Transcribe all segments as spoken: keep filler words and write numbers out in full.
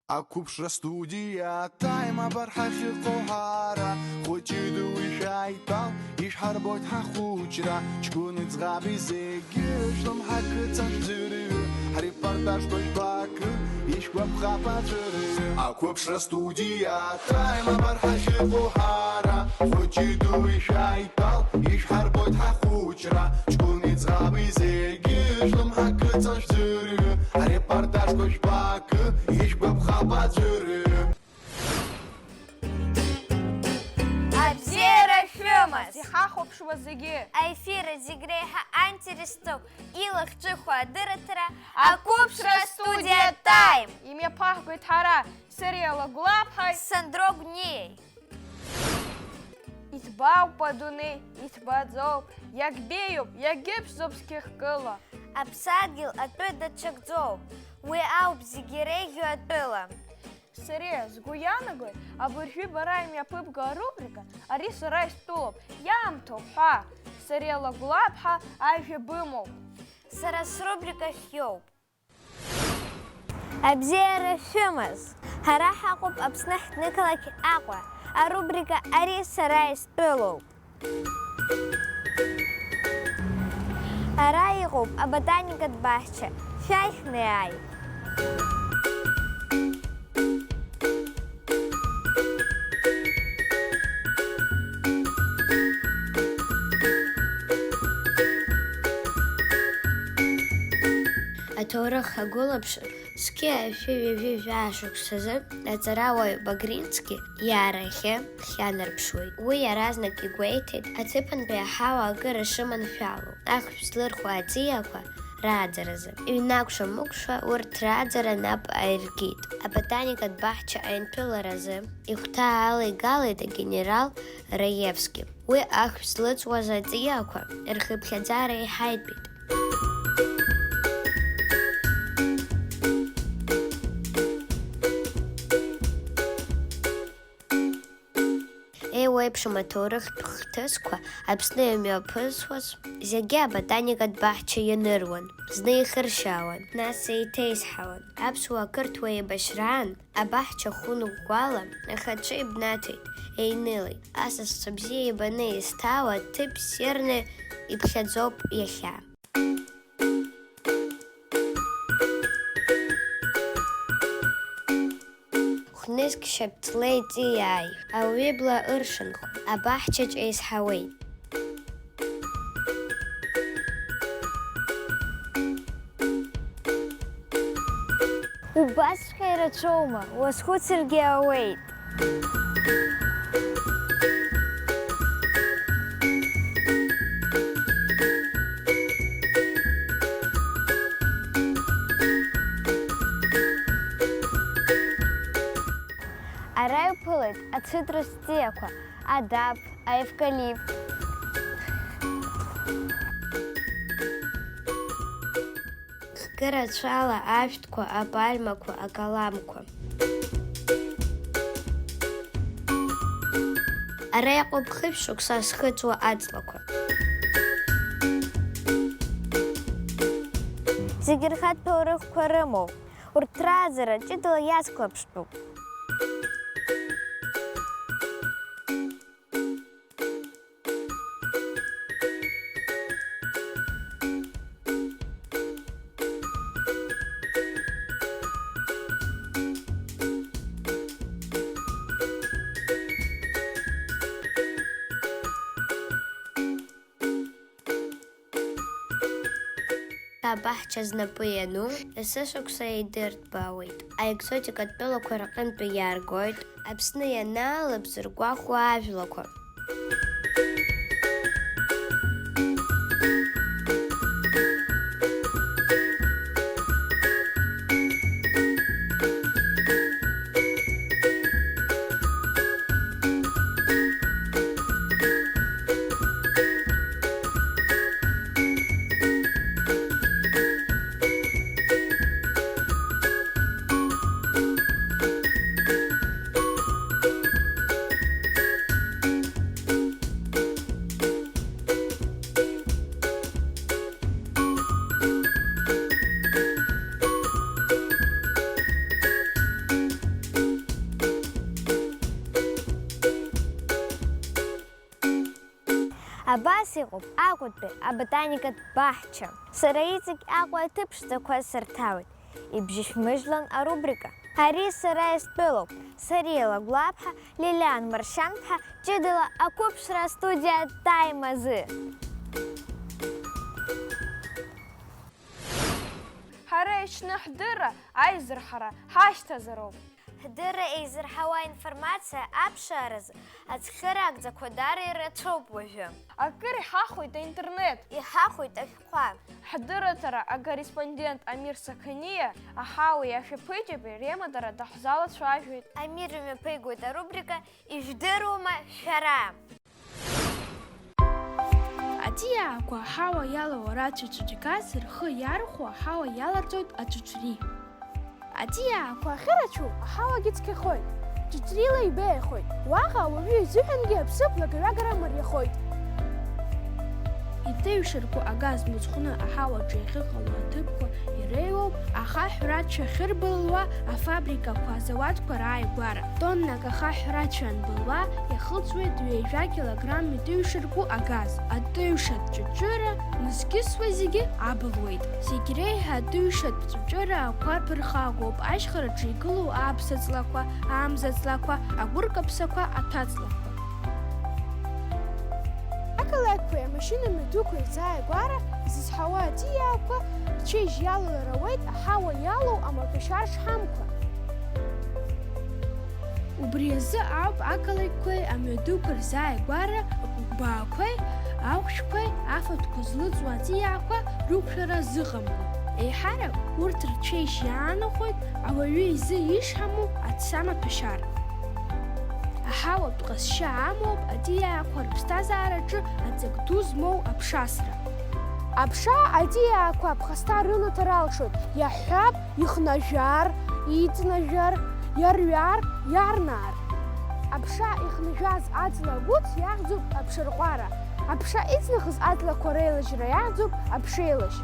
Ақәыԥшра студиа Time абар ҳахьыҟоу ҳара, хәыҷи дуи шәааидтәал, ишәҳарбоит ҳахәыҷра, ҷкәыни ӡӷаби зегьы шәлымҳа кыҵа шәӡырҩы, ҳрепортажқәа жәбакы, ишәгәаԥхап аӡәырҩы. Ақәыԥшра студиа Time абар ҳахьыҟоу ҳара, хәыҷи дуи шәааидтәал, ишәҳарбоит ҳахәыҷра, ҷкәыни ӡӷаби зегьы шәлымҳа кыҵа шәӡырҩы, ҳрепортажқәа жәбакы, ишәгәаԥхап аӡәырҩы. Абзиара шәымаз! Иҳахәаԥшуа зегьы! Аефир зегь реиҳа аинтересоу илахҿыху адырраҭара Ақәыԥшра студиа Time! Имҩаԥаҳгоит ҳара, Сариа Лагәлаԥҳаи Сандро Гәниеи. Иҭбаауп адунеи, иҭбааӡоуп, иагьбеиоуп, иагьыԥшӡоуп зқьы хкыла. Аԥсадгьыл атәы даҽакӡоуп, уи ауп зегьы иреиӷьу атәыла. Сариа, сгәы иаанагоит, абыржәы бара имҩаԥыбго арубрика, ари сара истәылоуп, иаамҭоуп ҳәа. Сариа Лагәлаԥҳа, ажәа бымоуп. Сара срубрика хиоуп. Абзиара шәымаз! Ҳара ҳаҟоуп Аԥсны ҳҭнықалақь Аҟәа, арубрика Ари сара истәылоуп. Ара иҟоуп аботаникатә баҳча, шәааи ҳнеи. Аҭоурых агәылаԥшыр, зқьи ашәи ҩажәи жәаа шықәсазы аҵарауаҩ Багрински иаарахьы ҳхьанарԥшуеит. Уи иаразнак игәеиҭеит, аҭыԥантәи аҳауа акыр ишыманшәало, ахьшә злырхуа аҵиаақәа рааӡаразы. Ҩнақәшәа-мықәшәа урҭ рааӡара нап аиркит. Аботаникатә баҳча аинҭәыларазы ихәҭа алеигалеит агенерал Раевски. Уи ахьшә злыҵуаз аҵиаақәа рхыԥхьаӡара иҳаитәит. Еиуеиԥшым аҭоурыхтә хҭысқәа Аԥсны имҩаԥысуаз зегьы аботаникатә баҳча ианыруан, зны ихыршьаауан, нас еиҭеизҳауан. Аԥсуа-ақырҭуа еибашьраан абаҳча хәы ныҟәгәала ахаҿы ибнаҭеит, еинылеит. Асасцәа бзиа ибаны изҭаау аҭыԥ ссирны иԥхьаӡоуп иахьа. Хәнызқь шьапҵлеи ҵиааи, ауаҩы ибла ыршанхо, абаҳчаҿ еизҳауеит. Убасҵәҟьа ирацәоума, уазхәыцыргьы ауеит. Ара иԥылеит ацитруст ҵиақәа, адаԥ, аевкалипт. Хкы рацәала ашәҭқәа, апальмақәа, акаламқәа. Ара иҟоуп хышә шықәса зхыҵуа аҵлақәа. Зегьы рхатә ҭоурыхқәа рымоуп, урҭ рааӡара ҷыдала иацклаԥштәуп. Абаҳча знапы иану есышықәса еидырҭбаауеит, аекзотикатә тәылақәа рҟынтәи иааргоит Аԥсны ианаалап зыргәахәуа ажәлақәа. Абас иҟоуп Аҟәатәи аботаникатә баҳча. Сара иҵегь Аҟәа аҭыԥ ԥшӡақәа сырҭалоит. Ибжьышәмыжьлан арубрика. Ари сара истәылоуп. Сариа Лагәлаԥҳа, Лилиан Маршьанԥҳа, ҷыдала ақәыԥшра астудиа Time азы. Ҳара иҽны ҳдырра аизырҳара ҳашьҭазароуп. Ҳдырра еизырҳауа информациа аԥшааразы ацхыраагӡақәа даара ирацәоуп уажәы. Акыр иҳахәоит аинтернет. Иҳахәоит ашәҟәқәа. Ҳдырраҭара акорреспондент Амир Сақаниа аҳауеи ашәаԥыџьаԥи реимадара даҳзалацәажәоит. Амир имҩаԥигоит арубрика Ижәдыруама шәара? Аҵиаақәа аҳауа иалоу арацәа цәгьагас рхы иархәо аҳауа иаларҵоит аҵәыҵәри. Аҵиаақәа ахьырацәоу аҳауагьы цқьахоит, ҵәыҵәрила ибеиахоит, уаҟа ауаҩы изыҳәангьы аԥсыԥ лагаҩагара мариахоит. Иҭыҩшарқәоу агаз мыцхәны аҳауаҿы иахьыҟало аҭыԥқәа иреиуоуп ахаҳә рацәа ахьырбылуа афабрикақәа, азауадқәа рааигәара. Тоннак ахаҳә рацәа анбылуа, иахылҵуеит ҩажәа килограмм иҭыҩшарқәоу агаз. Аҭыҩшатә ҵәыҵәыра нызкьысуа зегьы абылуеит. Зегь реиҳа аҭыҩшатә ҵәыҵәыра ақәа ԥырхагоуп, ашьхараҿы игылоу аԥсаҵлақәа, амзаҵлақәа, агәыркаԥсақәа, аҭәаҵлақәа. Ақалақьқәеи амашьына мҩаду рзааигәара изызҳауа аҵиаақәа рчеиџь иалалар ауеит аҳауа иалоу амаҭәашьар шҳамқәа. Убри азы ауп ақалақьқәеи амҩадуқәа рзааигәара агәыгәбаақәеи ахәшәқәеи афатәқәа злыҵуа аҵиаақәа рықәшәара зыҟамло. Еиҳарак урҭ рчеиџь иаанахәоит ауаҩы изы ишҳаму аца маҭәашьар. Аҳауатә ҟазшьа амоуп аҵиаақәа рыԥсҭазаараҿы аҵак ду змоу аԥшасра. Аԥша аҵиаақәа аԥхасҭа рынаҭар алшоит, иаҳҳәап, ихнажәар, иҵнажәар, иарҩар, иарнаар. Аԥша ихнажәаз аҵла агәыц иахьӡуп аԥшарҟәара, аԥша иҵнахыз аҵлақәа реилажьра иахьӡуп аԥшеилажь.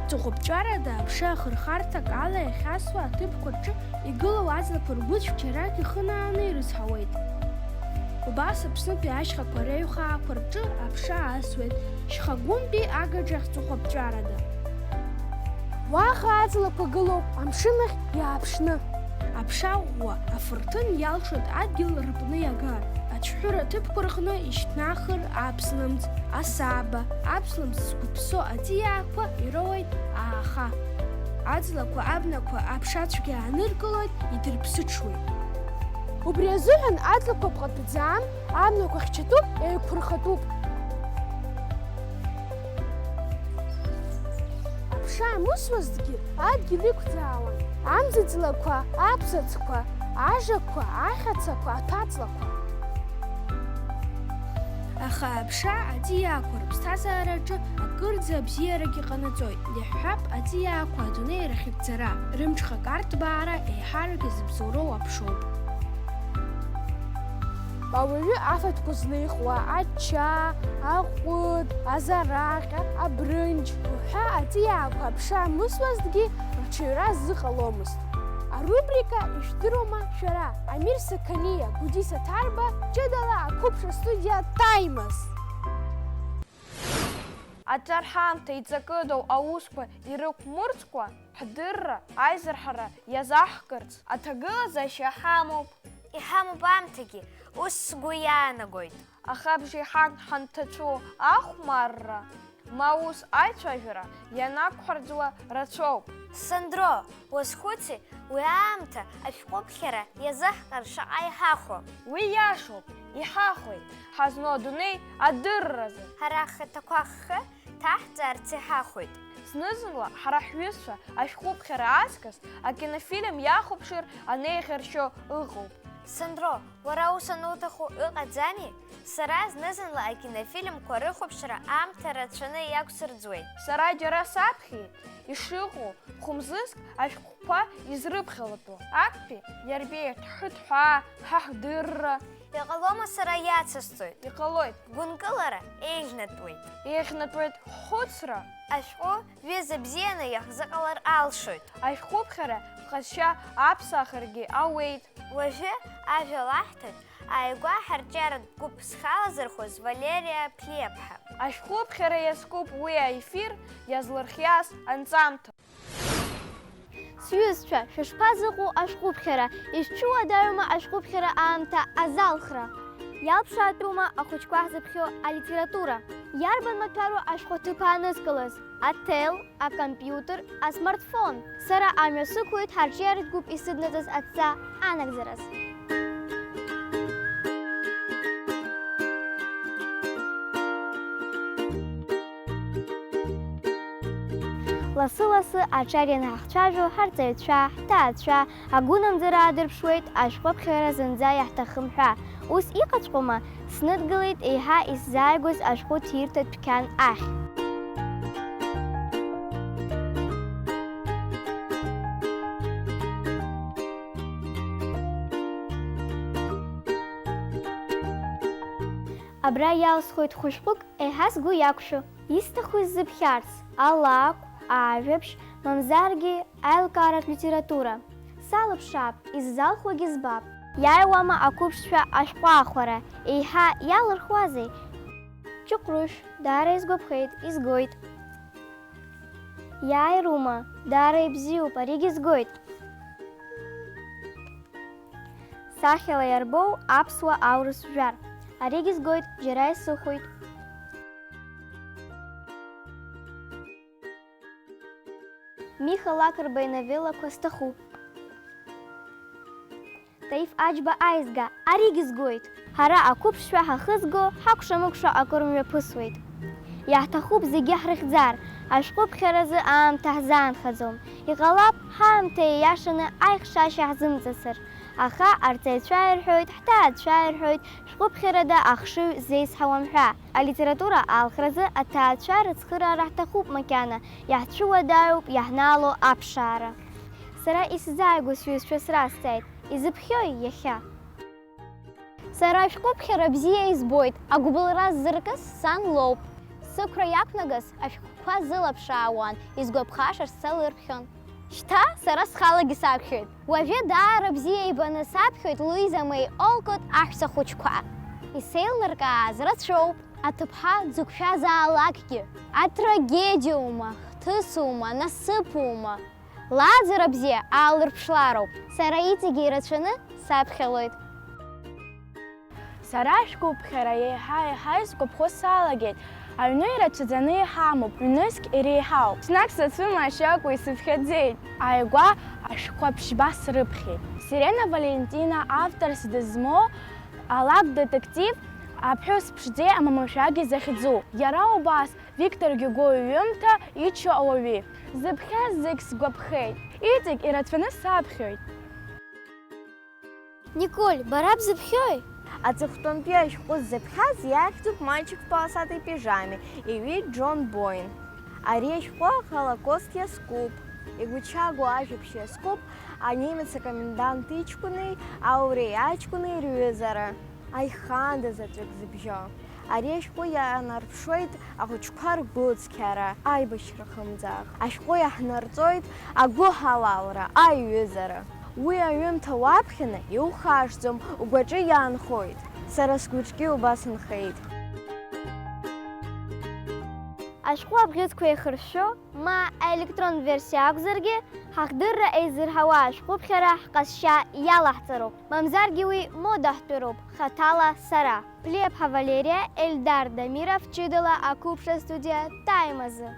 Ҵыхәаԥҵәарада аԥша ахырхарҭак ала иахьасуа аҭыԥқәа рҿы игылоу аҵлақәа ргәыцә џьарак ихынааны ирызҳауеит. Убас Аԥснытәи ашьхақәа реиҩхаақәа рҿы аԥша асуеит, шьхагәынтәи агаҿахь ҵыхәаԥҵәарада. Уаҟа аҵлақәа гылоуп амшын ахь иааԥшны. Аԥша ӷәӷәа афырҭын иалшоит адгьыл рыпны иагар. Ацәҳәыра ҭыԥқәа рҟны ишьҭнахыр аԥслымӡ, асаба, аԥслымӡ згәыԥсо аҵиаақәа ироуеит ааха. Аҵлақәа абнақәа аԥшацәгьа ааныркылоит, идырԥсыҽуеит. Убри азыҳәан аҵлақәа ԥҟатәӡам, абнақәа хьчатәуп, еиқәырхатәуп. Аԥша амысуазҭгьы адгьыл иқәӡаауан, амзаҵлақәа, аԥсаҵқәа, ажақәа, ахьацақәа, аҭәаҵлақәа. Аха аԥша аҵиаақәа рыԥсҭазаараҿы акырӡа абзиарагьы ҟанаҵоит. Иаҳҳәап, аҵиаақәа адунеи рахьыгӡара, рымҽхак арҭбаара еиҳарак изыбзоуроу аԥшоуп. Ауаҩы афатәқәа злеихуа, ача, аҟәыд, азараҟьа, абрынџь уҳәа аҵиаақәа аԥша амысуазҭгьы рҽаҩра ззыҟаломызт. Арубрика Ижәдыруама шәара? Амир Сақаниа, Гәдиса Ҭарба, ҷыдала ақәыԥшра студиа Time-ас. Аҿар ҳамҭа иҵакыдоу аусқәа ирықәмырӡкәа, ҳдырра, аизырҳара иазаҳкырц аҭагылазаашьа ҳамоуп. Иҳамоуп аамҭагьы, ус сгәы иаанагоит. Аха бжеиҳан ҳанҭаҵәо ахәмарра, ма ус аицәажәара ианақәҳарӡуа рацәоуп. Сандро, уазхәыци, уи аамҭа ашәҟәыԥхьара иазаҳҟар шаҟа иҳахәо? Уи иашоуп, иҳахәеит, ҳазну адунеи адырразы. Ҳара ҳхаҭақәа ҳхы ҭаҳҵаарц иҳахәеит. Зны-зынла ҳара ҳҩызцәа ашәҟәыԥхьара аҵкыс акинофильм иахәаԥшыр анеихьыршьо ыҟоуп. Сандро, уара ус ануҭаху ыҟаӡами? Сара зны-зынла акинофильмқәа рыхәаԥшра аамҭа рацәаны иақәсырӡуеит. Сара џьара саԥхьеит, ишыҟоу, хәымзызк ашәҟәқәа изрыԥхьалатәу актәи иарбеит ҳҳәыҭҳәаа, ҳахдырра. Иҟалома сара иацысҵоит? Иҟалоит. Гәынкылара еиӷьнатәуеит. Еиӷьнатәуеит ҳхәыцра. Ашәҟәы ҩыза бзианы иаҳзыҟалар алшоит. Ашәҟәыԥхьара ҟазшьа аԥсахыргьы ауеит. Уажәы ажәа лаҳҭоит Ааигәа ҳарҿиаратә гәыԥ зхалазырхәыз Валериа Ԥлиаԥҳа. Ашәҟәыԥхьара иазкуп уи аефир иазлырхиаз анҵамҭа. Сҩызцәа, шәышԥазыҟоу ашәҟәыԥхьара? Ишәцәуадаҩума ашәҟәыԥхьара аамҭа азалхра? Иалԥшаатәума ахәыҷқәа ҳзыԥхьо алитература? Иарбан маҭәару ашәҟәы аҭыԥ аанызкылаз? Аҭел, акомпиутер, асмартфон. Сара амҩа сықәлеит ҳарҿиаратә гәыԥ исыднаҵаз адҵа анагӡараз. Лассы-лассы аҿар ианаҳхцәажәо, ҳарҵаҩцәа, ҳҭаацәа агәынамӡара аадырԥшуеит ашәҟәыԥхьара зынӡа иаҳҭахым ҳәа. Ус иҟаҵәҟьоума? Сныдгылеит еиҳа исзааигәаз ашәҟәы ҭирҭа дәқьан ахь. Абра иалсхуеит хәышәҟәык еиҳа сгәы иақәшәо, исҭаху исзыԥхьарц, алакә, ажәабжь, мамзаргьы аилкааратә литература. Салыԥшаап, иззалхуагьы збап. Иааиуама ақәыԥшцәа ашәҟәы аахәара, еиҳа иалырхуазеи? Ҷыҟәрышә, даара изгәаԥхеит, изгоит. Иааирума, даара ибзиоуп, аригьы згоит. Сахьала иарбоу аԥсуа аурыс жәар, аригьы згоит, џьара исыхәоит. Миха Лакрба иновеллақәа сҭахуп. Таиф Аџьба аизга, аригьы згоит. Ҳара ақәыԥшцәа ҳахызго ҳакәша-мыкәша акыр мҩаԥысуеит. Иаҳҭахуп зегьы ҳрыхьӡар, ашәҟәыԥхьаразы аамҭа ҳзаанхаӡом. Иҟалап, ҳаамҭа ииашаны аихшашьа ҳзымҵацыр. Аха арҵаҩцәа ирҳәоит, ҳҭаацәа ирҳәоит, шәҟәыԥхьарада ахшыҩ зеизҳауам ҳәа. Алитература алхразы аҭаацәа рыцхыраара ҳҭахуп макьана, иаҳцәуадаҩуп иаҳнаало аԥшаара. Сара исзааигәоу сҩызцәа сразҵааит, изыԥхьои иахьа? Сара ашәҟәыԥхьара бзиа избоит, агәыбылра ззыркыз сан лоуп. Сықәра иақәнагаз ашәҟәқәа сылаԥшаауан, изгәаԥхашаз салырԥхьон. Шьҭа сара схалагьы саԥхьоит. Уажәы даара бзиа ибаны саԥхьоит Луиза Меи Олкот аҳәса хәыҷқәа. Исеилнаркааз рацәоуп. Аҭыԥҳа дзықәшәазаалакгьы, атрагедиоума, хҭысума, насыԥума, лааӡара бзиа аалырԥшлароуп. Сара иҵегьы ирацәаны саԥхьалоит. Сара шәгәыԥхьара еиҳа-еиҳа исгәаԥхо салагеит, аҩны ирацәаӡаны иҳамоуп, ҩнызқь иреиҳауп. Ҽнак сацәымаашьакәа исыԥхьаӡеит. Ааигәа ашәҟәы ԥшьба срыԥхьеит. Сирена Валентина авторс дызмоу алакә детектив аԥҳәыс ԥшӡеи амамашәаги захьӡу. Иара убас Виктор Гиго иҩымҭа Иччо ауаҩи. Зыԥхьаз зегь сгәаԥхеит. Иҵегь ирацәаны саԥхьоит. Николь, бара бзыԥхьои? Аҵыхәтәантәи ашәҟәы ззыԥхьаз иахьӡуп Мальчик в полосатой пижаме, иҩит Џьон Боин. Ари ашәҟәы аҳолокост иазкуп, игәыҭшьаагоу ажәабжь иазкуп анемец акомендант иҷкәыни ауреи аҷкәыни рҩызара. Аихаанда заҵәык зыбжьо. Ари ашәҟәы иаанарԥшуеит ахәыҷқәа ргәыцқьара, аибашьра хымӡаах. Ашәҟәы иаҳнарҵоит агәыҳалалра, аиҩызара. Уи аҩымҭа уаԥхьаны иухашҭӡом, угәаҿы иаанхоит. Сара сгәыҿгьы убас нхеит. Ашәҟәы абӷьыцқәа еихыршәшәо, ма аелектронтә версиа акәзаргьы, ҳахдырра еизырҳауа ашәҟәыԥхьара ҳҟазшьа иалаҳҵароуп, мамзаргьы уи мода ҳтәыроуп, хаҭала сара. Ԥлиаԥҳа Валериа, Ельдар Дамиров ҷыдала ақәыԥшра студиа Time азы.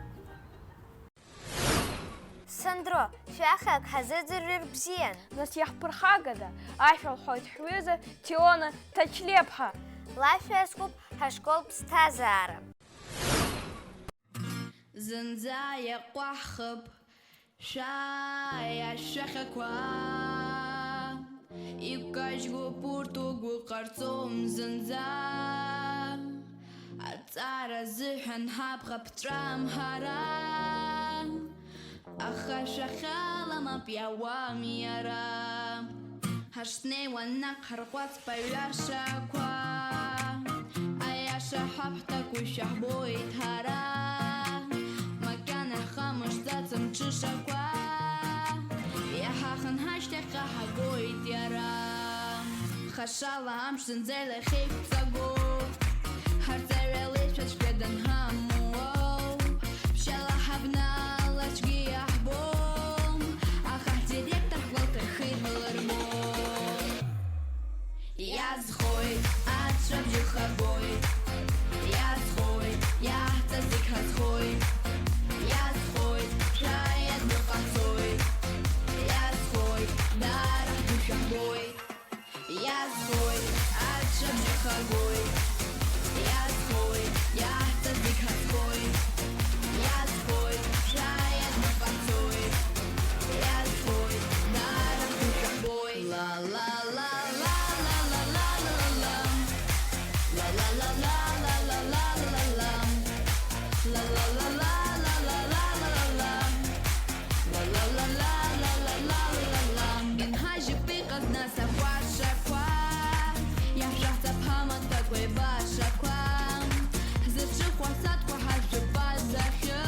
Сандро, шәахак ҳазыӡырҩыр бзиан. Нас иаҳԥырхагада? Ашәа лҳәоит ҳҩыза Тиона Ҭачлеиԥҳа. Лашәа иазкуп ҳашкол ԥсҭазаара. Зынӡа иаҟәаҳхып шәа иашәахьақәа, икажьуп урҭ угәы ҟарҵом зынӡа. Аҵара азыҳәан ҳабӷа ԥҵәам ҳара, аха шәахьала мап иауам иара. Ҳашнеиуа наҟ ҳарҟәаҵп аҩашақәа, аиаша ҳәа ҳҭакушәа ҳбоит ҳара. Макьана ҳхамышҭӡац амҽышақәа, иаҳахынҳа шьҭахьҟа ҳагоит иара. Хашала амш зынӡа илахьеиқәҵаго, ҳарҵаҩ алеишәа цәгьа данҳамоу, ԥшьала ҳабнала аӡәгьы иаҳбом, аха ҳдиректор ҳгәалҭархеит малырбо. Иазхоит, аҵәабжьы хагоит, иазхоит, иаҳҵаз зегь ҳазхоит, иазхоит, шәаиазгәа ҟаҳҵоит, иазхоит, даара ҳгәы шәаҳгоит. Иазхоит, аҵәабжьы хагоит, иазхоит, иаҳҵаз зегь ҳазхоит, иазхоит, шәаиазгәа ҟаҳҵоит, иазхоит, даара ҳгәы шәаҳгоит. Ла, ла, ла, ла, ла, ла, ла, ла. Ла, ла, ла, ла, ла, ла, ла, ла, ла, ла. Ла, ла, ла, ла, ла, ла, ла, ла, ла, ла. Ла, ла, ла, ла, ла, ла, ла, ла, ла, ла. Инҳажьып иҟаз нас акәашақәа, иаҳшәаҳҵап ҳамаҭәақәа еибашақәа. Ҳзыԥшыхәуа ҳсадқәа ҳажәытә базахьы,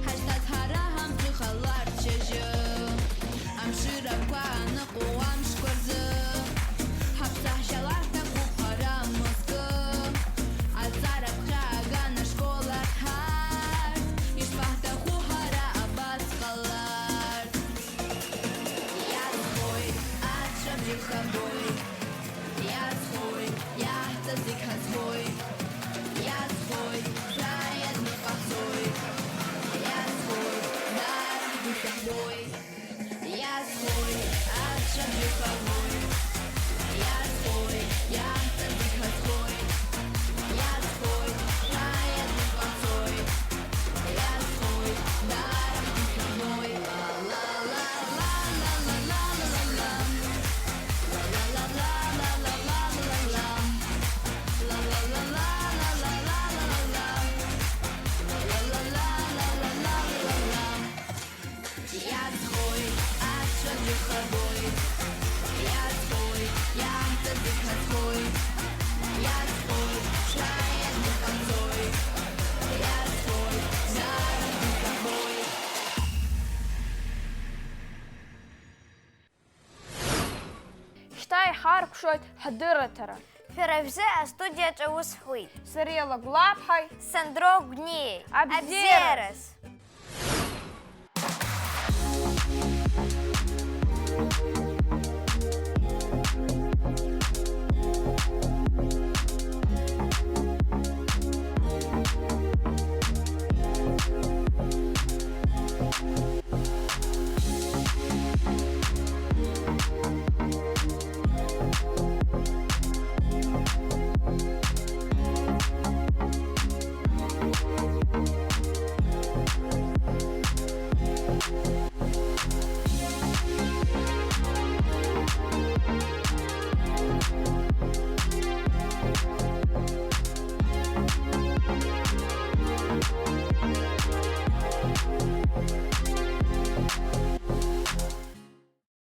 ҳашьҭаз ҳара ҳамҵәы ҟаларц шьыжьы. Амшырақәа аныҟоу амшқәа рзы, ҳаԥсаҳәшьа ларҭахуп ҳара мызкы. Аҵара ԥхьааган ашкол ахь ҳарҭ, ишԥаҳҭаху ҳара абас ҟаларц? Иазхоит, аҵәабжьы хагоит, иазхоит, иаҳҵаз зегь ҳазхоит, иазхоит, шәаиазгәа ҟаҳҵоит, иазхоит, даара ҳгәы шәаҳгоит. Иазхоит, аҵәабжьы хагоит, иазхоит, иаҳҵаз зегь ҳазхоит, иазхоит, шәаиазгәа ҟаҳҵоит, иазхоит, даара ҳгәы шәаҳгоит. Ла, ла, ла, ла, ла, ла, ла, ла. Ла, ла, ла, ла, ла, ла, ла, ла, ла, ла. Ла, ла, ла, ла, ла, ла, ла, ла, ла, ла. Ла, ла, ла, ла, ла, ла, ла, ла, ла, ла, ла. Иазхоит, аҵәабжьы хагоит, иазхоит, иаҳҵаз зегь ҳазхоит, иазхоит, шәаиазгәа ҟаҳҵоит, иазхоит, даара ҳгәы шәаҳгоит. Шьҭа иҳаркәшоит ҳдырраҭара. Шәара шәзы астудиаҿы аус ҳуеит Сариа Лагәлаԥҳаи Сандро Гәниеи. Абзиараз! Абзиараз!